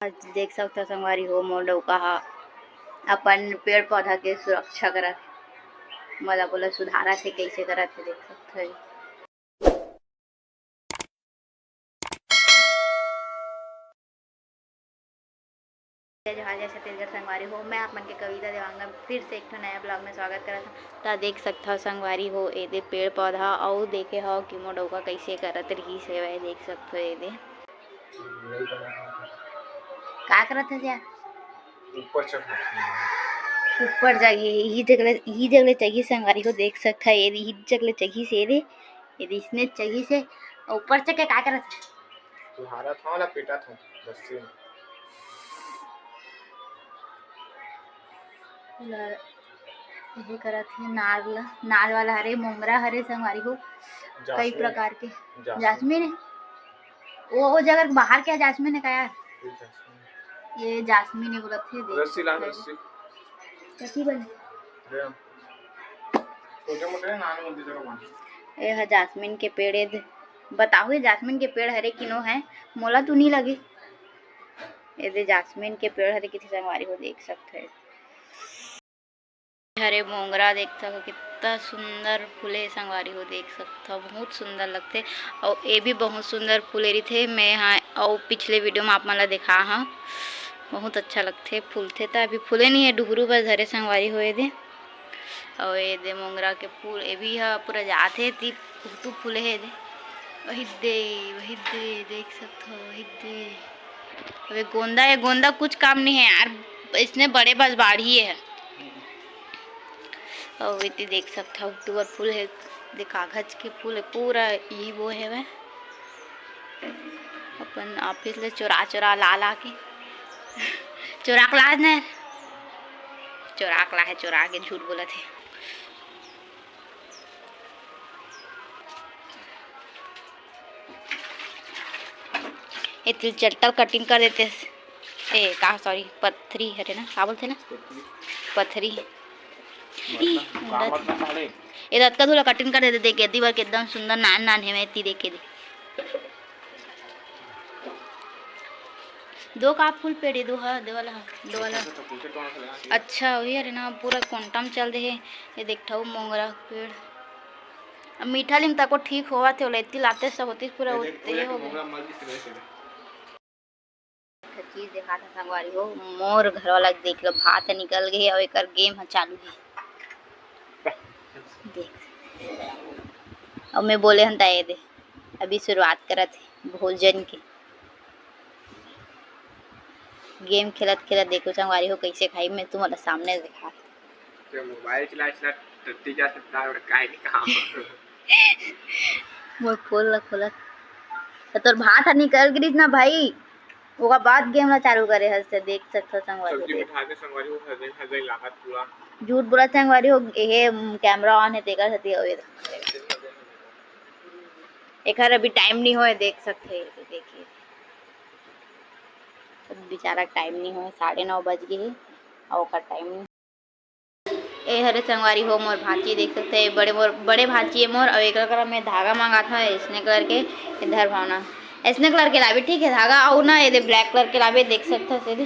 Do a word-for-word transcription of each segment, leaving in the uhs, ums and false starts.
देख सकथो संगवारी हो, मोर डउका ह अपन पेड़ पौधा के सुरक्षा करत हे, मतलब ओला सुधारत हे, कइसे करत हे देख सकथो। जय जोहार, जय छत्तीसगढ़ संगवारी हो, मैं आप मन के कविता देवांगन फिर से एक ठो नया vlog में स्वागत करत हूँ। त देख सकथव संगवारी हो, एदे पेड़ पौधा अउ देखे हव कि मोर डउका कइसे करत रिहिस हेवय, देख सकथव एदे। का करत हे जा? ऊपर चढ़। ऊपर जागे, इही जगह ले, इही जगह ले चघिस संगवारी हो, देख सकथव एदे, इही जगह ले चघिस एदे, एदे इसने चघिस हे, ऊपर चढ़ के का करत हे? तुहारा था वाला पीटा था रस्सी में। ल-, ये करत हे नार ल-, नार वाला हरे, मोंगरा हरे संगवारी हो, कई जासमीन। प्रकार के। जासमीन। जासमीन हे। वो, वो जगह बाहर के जासमीन हे का यार? ये जासमीन। ये जासमीन हे बोलत हे, देख रस्सी ला, सकते हो। रस्सी। कथी बने? ले। छोटे मोटे नान होते जरा बने। ये ह जासमीन के पेड़ हे। बताओ, ये जासमीन के पेड़ हरे कि नो हे? मोला तो नहीं लगे। ये दे जासमीन के पेड़ हरे, कितने संगवारी हो, देख सकते हैं। हरे मोंगरा देख सकथव, कितना सुंदर फूले हे संगवारी हो, देख सकथव, बहुत सुंदर लगथे। अउ ये भी बहुत सुंदर फूले रहिथे। मैं हा अउ पिछले video में आप मन ला देखा हा, बहुत अच्छा लगथे, फूलथे। त अभी फूले नहीं हे, डुहरू बस धरे संगवारी हो ये दे। अउ ये दे मोंगरा के फूल, ये भी हा पूरा जाथे ती, उतू फूले हे दे। वही दे, वही दे, देख सकथव, वही दे। अबे गोंदा हे, गोंदा कुछ काम नहीं हे यार, इसने बड़े बस बाढ़ी हे। अउ एती देख सकथव, अक्टूबर फूल हे, दे कागज के फूल हे, पूरा यही वो हेवय। अपन office ले चोरा चोरा ला ला के, चोरा के लाए न, चोरा के लाए, चोरा के झूठ बोलत हे। ए तिल चट्टल cutting कर देते। ए, का, sorry, पथरी हरे ना, का बोलथे ना? पथरी। मतलब, ई, का उड़त मतलब हे। साले? ए, रतका धूला cutting कर देते, देख, एती बर के एकदम सुंदर नान नान हे, मैं एती देख के दे। दो का फूल पेड़ हे, दो हा, दे वाला हा, दो वाला। अच्छा, वही हरे ना, पूरा कोंटा म चल दे हे। ये देख ठऊ मोंगरा के पेड़। अब मीठा लीम तको ठीक होवत हे, ओला एती लाते सब होती पूरा ये देख, ओते पूरा हो गए। मोंगरा मर गिस रे। एक चीज देखा था संगवारी हो, मोर घर वाला के देख लो, भात निकल गए और एकर game ह चालू है। देख, अब मैं बोले हन त ये दे, अभी शुरुआत करत हे भोजन के। Game खेलत खेलत देखो संगवारी हो कैसे खाई, मैं तुम्हारा सामने दिखा। ते mobile चला चला टट्टी जा सकता है और काय नहीं कहा। मोर खोल ला खोलत। त तोर भात ह निकल गिरिस ना भाई, ओकर बाद game ला चालू करे हस, ते देख सकथो संगवारी हो, सब्जी देख। बिठा दे संगवारी हो, हजई हजई लागत पूरा। झूठ बोलत संगवारी हो, एहे, camera on है, तेकर सेती होए। एकर अभी time नहीं होए, देख सकथे, देखिए। बेचारा time नहीं होए, साढ़े नौ बज गए हे, अउ ओकर time नहीं। ए हरे संगवारी हो मोर भांची, देख सकथे, बड़े मोर, बड़े भांची हे मोर, अउ एकर करा मैं धागा मंगाथंव, ऐसने colour के, इधर भावना, ऐसने colour के लाबे, ठीक है, धागा, अउ ना, ये दे black colour के लाबे, देख सकथे, से दे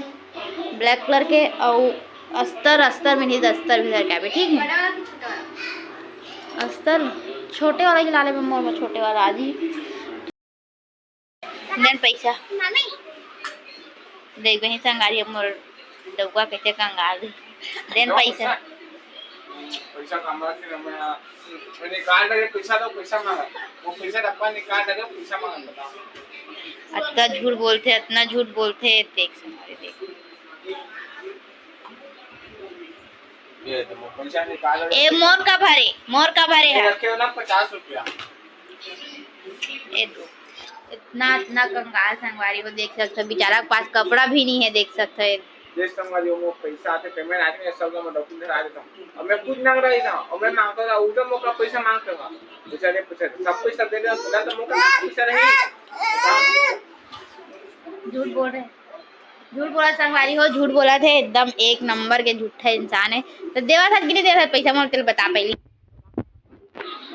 black colour के, अउ अस्तर, अस्तर में नहीं, अस्तर भी धर के आबे, ठीक है, अस्तर, छोटे वाला ही ला लेबे मोर, मोर छोटे वाला आज ही। देन पैसा। देख बहिन संगारी मोर डउका कैसे कंगाल दे। देन पैसा। पैसा कमा के मैं, मैं निकाल रहे, पैसा दो, पैसा मांगा। वो पैसा डब्बा निकाल रहे, पैसा मांगा, बताओ। अतना झूठ बोलथे, अतना झूठ बोलथे, देख संगारी देख। ये तो पैसा निकाल रहे। ए मोर का भरे, मोर का भरे ये है। रखे हो ना पचास रुपया। ए दो। इतना, इतना कंगाल संगवारी हो, देख सकथो, बेचारा के पास कपड़ा भी नहीं है, देख सकथो। ये संगवारी हो, मोर पैसा आथे, payment आथे, सब ला मैं डॉक्यूमेंट धरा देता हूँ। और मैं खुद मांग रहा था, और मैं मांगता था, उल्टा मोर करा पैसा मांगता था। बेचारे पूछे, सब पैसा दे दे, खुदा तो मोर करा पैसा नहीं। झूठ बोल रहे, झूठ बोला संगवारी हो, झूठ बोला थे, एकदम एक नंबर के झूठा इंसान है। तो देवा था कि नहीं देवा था पैसा, मोर तेल बता पहली।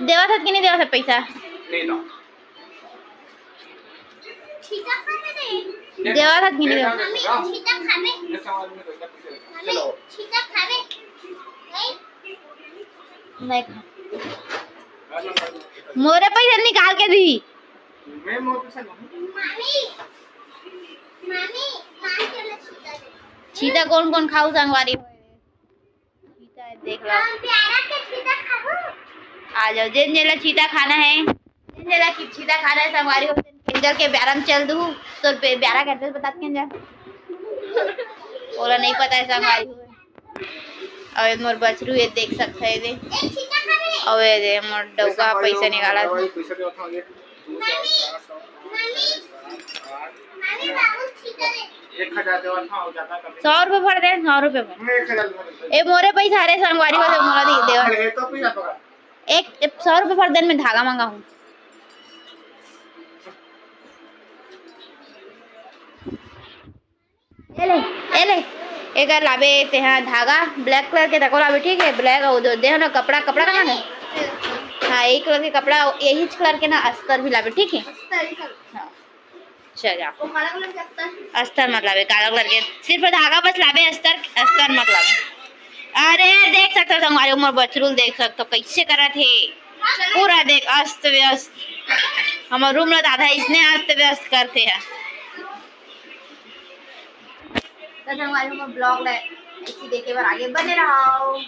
देवा था कि नहीं देवा था पैसा? नहीं था। देवा था कि नहीं देवा? मम्मी, छीटा खाबे? मम्मी, छीटा खाबे? नहीं? नहीं खा। मोरे पैसा निकाल के दी। मैं मोर पैसा नहीं। मम्मी, मम्मी, माँ के लिए छीटा दे। छीटा कौन कौन खाऊ संगवारी हो? छीटा है, देख लो। हम प्यारा के छीटा खाबो। आ जाओ, जेन जेला छीटा खाना है, जेन जेला की छीटा खाना है संगवारी हो, तेन केंजल के ब्यारा में चल दू। तो बे-, ब्यारा के एड्रेस बता केंजल। ओला नहीं पता है संगवारी हो। अउ ये मोर बछरू, ये देख सकत है ये दे। अउ ये दे मोर डौका पैसा निकालत है। सौ रुपये भर दे, सौ रुपये भर। ए मोरे पैसा हरे संगवारी हो, मोला दे दे। एक, एक सौ रुपये भर दे, मैं धागा मंगाहूँ। ए ले, ए ले, एकर लाबे तेहा धागा, black colour के तको लाबे, ठीक है? Black अउ दे, देहो ना कपड़ा, कपड़ा कहाँ है? हाँ, एक colour के कपड़ा, यही colour के ना अस्तर भी लाबे, ठीक है? हाँ। चल जा। अस्तर मत लाबे, काला colour के, सिर्फ धागा बस लाबे, अस्तर, अस्तर मत लाबे। अरे देख सकत हो संगवारी, मोर बछरू ल देख सकत हो, कैसे करत हे, पूरा देख अस्त व्यस्त। हमर room ला दादा इसने अस्त व्यस्त करते हैं। तो संगवारी, हमर vlog ला ऐसे देखे बर आगे बने रहो।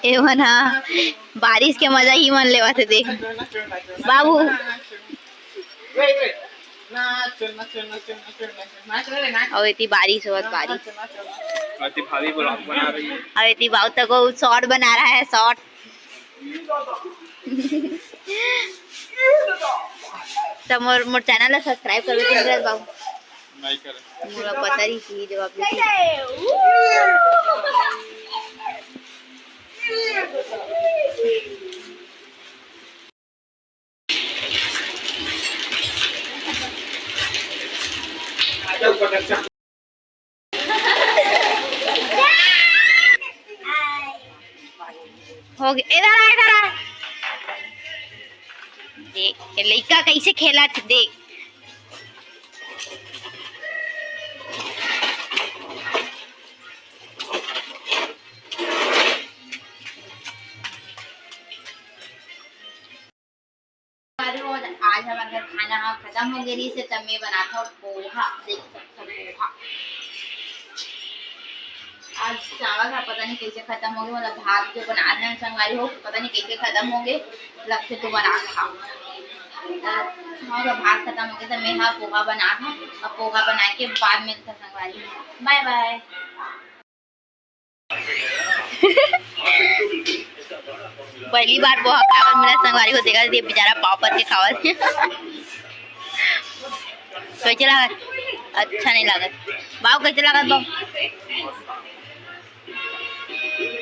ए मन हा बारिश के मजा ही मन लेवत हे, देख बाबू। अउ एती बारिश होवत, बारिश। अउ एती भाभी vlog बना रही है। अउ एती बाबू तको short बना रहा है, short। त मोर, मोर channel ला subscribe कर लेते हैं बाबू। नहीं करे। मोला पता नहीं कि जवाब देती। हो गया, इधर आ, इधर आ। देख, ये लइका कैसे खेलत हे, देख। आज हमर घर खाना ह खतम हो गे रहिस हे, त मैं बनात हव पोहा। देख सकत हव पोहा। आज चावल ह पता नहीं कैसे खतम हो गे, मतलब भात जो बनात हन संगवारी हो, पता नहीं कैसे खतम हो गे, लगथे तो बनात हव। त हमर भात खतम हो गे, त मैं ह पोहा बनात हव। अब पोहा बना के बाद मिलथन संगवारी हो। Bye bye। पहली बार पोहा खाए बर मिला संगवारी हो, देखा दे बेचारा पाव पर के खावत हे। कैसे लागत? अच्छा नहीं लागत। बाऊ कैसे लागत बाऊ?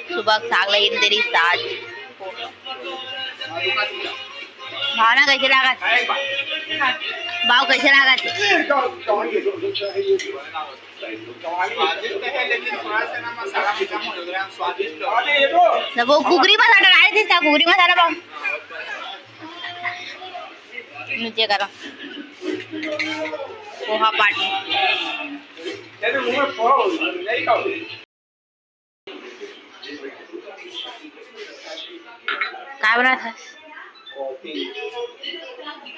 सुबह के साग लगी तेरी साज। भावना कैसे लागत? बाऊ कैसे लागत? स्वादिष्ट है, लेकिन थोड़ा सा ना मसाला में कम हो गया, स्वादिष्ट हो गया। तो वो घुघरी मसाला डाले थे, इसका घुघरी मसाला पाओ। नीचे करो। पोहा पार्टी। तेरे मुंह में पोहा हो गया, नहीं खाओ। का बनात हस?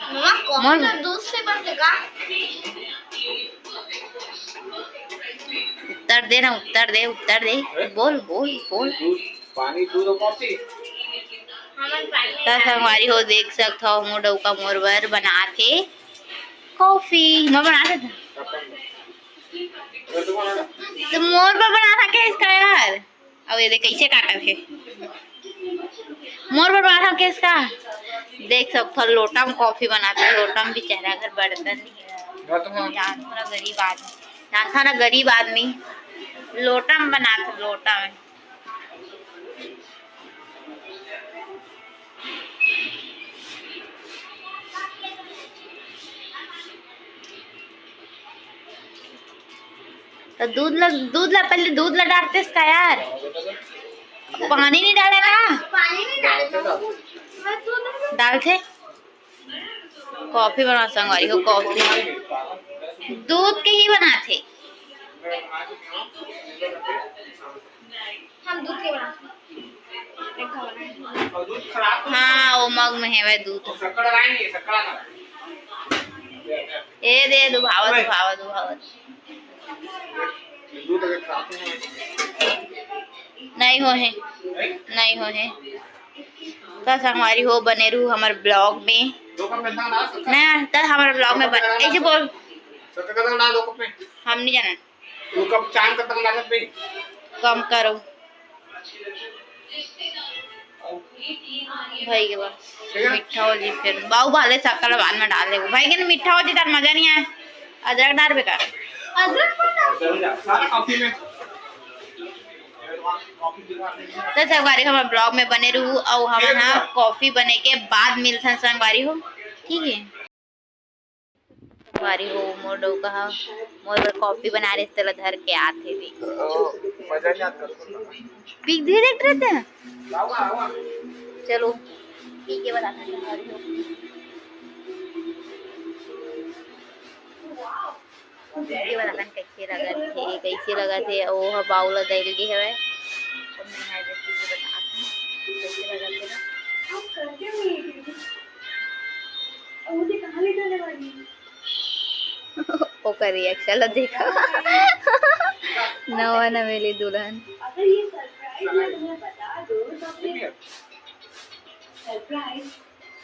मम्मा, कॉफी मोर तो दूध से बनते का? उत्तर दे ना, उत्तर दे, उत्तर दे। हैं? बोल, बोल, बोल। दूध, पानी, दूध और कॉफी। हमन पानी त संगवारी हो, देख सकत हव, मोर डउका मोर बर बनात हे कॉफी। मैं बनात हे। अपन अगर तुम्हारा तो मोर बर बनात हे इसका यार। अब ये देख कैसे काटत हे। मोर बर बनाथव केस का। देख सकथव, लोटा म कॉफी बनाथे, लोटा म बेचारा घर बर्तन नहीं है। जानथव ना गरीब आदमी, जानथव ना गरीब आदमी लोटा म बनाथे, लोटा म। तो दूध ल, दूध ला पहले दूध ला डालतेस का यार? पानी नहीं डाला का? पानी नहीं डालते। डालते? कॉफी बना संगवारी हो, कॉफी दूध के ही बनाथे। हम दूध के बनाथे। हाँ, वो मग में है वह दूध। ए दे दुभावत, दुभावत, दुभावत। नहीं हो हे, नहीं हो हे। त संगवारी हो, बने रहू हमर vlog में। ना, त हमर vlog में बन-, ऐसे बोल। हम नहीं जाना। कम करो। भाई के बस। मीठा हो जी, फिर बाऊ भाले शक्कर बाद में डाल देबो। भाई के ना मीठा हो जी, तार मजा नहीं आए। अदरक डाल बेकार। अदरक कौन डाल? तो संगवारी हमर vlog में बने रहू, अउ हमन हा कॉफी बने के बाद मिलथन संगवारी हो, ठीक है? संगवारी हो, मोर डौका हा मोर बर कॉफी बना रहे, तेला धर के आथे भी। पी धीरे देख रहे थे। चलो, पी के बताते हैं संगवारी हो। पी के बताते हैं कैसे लगत हे, कैसे लगत हे। ओ ह बाउला दइल गे हवय। अब मैं हा जैसे कि बतात हूँ, कैसे लगत हे ना। ओकर reaction ला देखा। नवा नवेली दुल्हन। अगर ये surprise मैं तुम्हें बता दूँ तो फिर surprise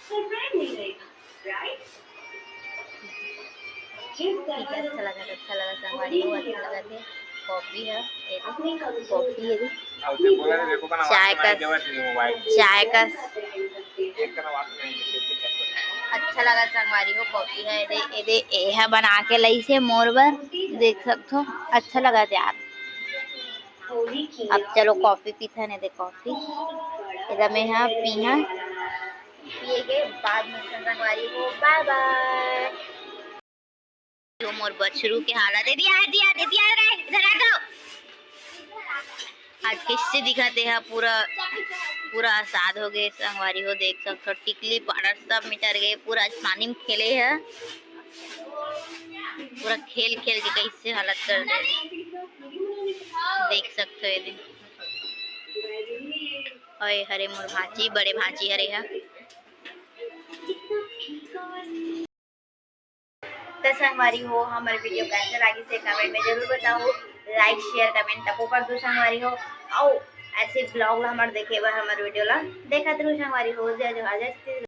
surprise नहीं रहेगा, right? ठीक है, अच्छा लगा, अच्छा लगा संगवारी हो, अच्छा लगा थे। कॉफी है, ये दे, कॉफी है, ये दे। चाय का, चाय का। अच्छा लगा संगवारी हो, कॉफी है, ये दे, ये दे, ये है बना के लइसे मोर बर, देख सकथो, अच्छा लगा यार। अब चलो कॉफी पीथन, ये दे कॉफी, एदा मैं हा पीहा, पिए के बाद में संगवारी हो, bye bye। जो मोर बछरू के हालत है, दिया, दिया, दिया रे, इधर आ जाओ। आज कैसे दिखत हे हा, पूरा, पूरा असाद हो गए संगवारी हो, देख सकथो टिकली पाउडर सब मिटर गए, पूरा आज पानी में खेले हे, पूरा खेल खेल के कैसे हालत कर दे, देख सकथो ये दे। ओए हरे मोर भांची, बड़े भांची हरे हा। तो संगवारी हो, हमर video कैसे लागिस हे comment में जरूर बताओ, like share comment तको कर दो संगवारी हो, अउ ऐसे vlog ला हमर देखे बर हमर video ला देखत रहू संगवारी हो। जय जोहार, जय छत्तीसगढ़।